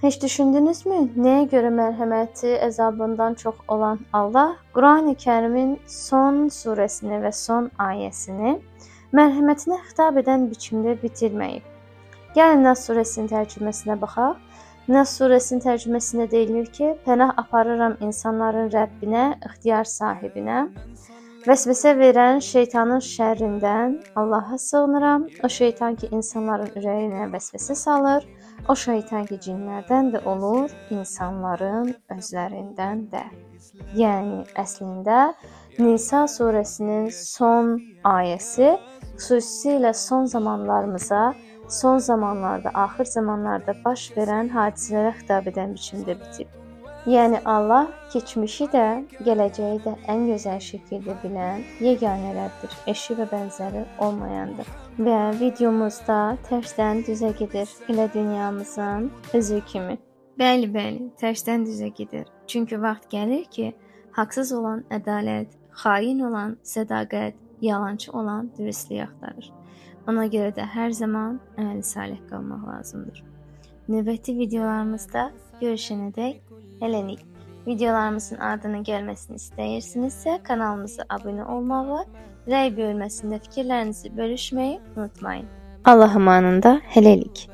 Heç düşündünüzmü, nəyə görə mərhəməti əzabından çox olan Allah Qurani Kərimin son surəsini və son ayəsini mərhəmətinə xitab edən biçimdə bitirməyib? Gəlin Nas surəsinin tərcüməsinə baxaq. Nas surəsinin tərcüməsində deyilir ki, pənah aparıram insanların Rəbbinə, ixtiyar sahibinə. Vəsvəsə verən şeytanın şərrindən Allaha sığınıram. O şeytan ki, insanların ürəyinə vəsvəsə salır. O şeytan ki, cinlərdən də olur, insanların özlərindən də. Yəni əslində Nisa surəsinin son ayəsi xüsusilə son zamanlarımıza, son zamanlarda, axır zamanlarda baş verən hadisələrə xitab edən biçimdə bitib. Yəni Allah keçmişi də, gələcəyi də ən gözəl şəkildə bilən yeganə Rəbdir. Eşi və bənzəri olmayandır. Və videomuzda tərsdən düzə gedir, elə dünyamızın özü kimi. Bəli, bəli, tərsdən düzə gedir. Çünki vaxt gəlir ki, haqsız olan ədalət, xain olan sədaqət, yalançı olan dürüstlük axtarır. Ona görə də hər zaman əməli salih qalmaq lazımdır. Növbəti videolarımızda görüşənədək hələlik. Videolarımızın ardının gəlməsini istəyirsinizsə, kanalımıza abunə olmağı, rəy bölməsində fikirlərinizi bölüşməyi unutmayın. Allah amanında hələlik.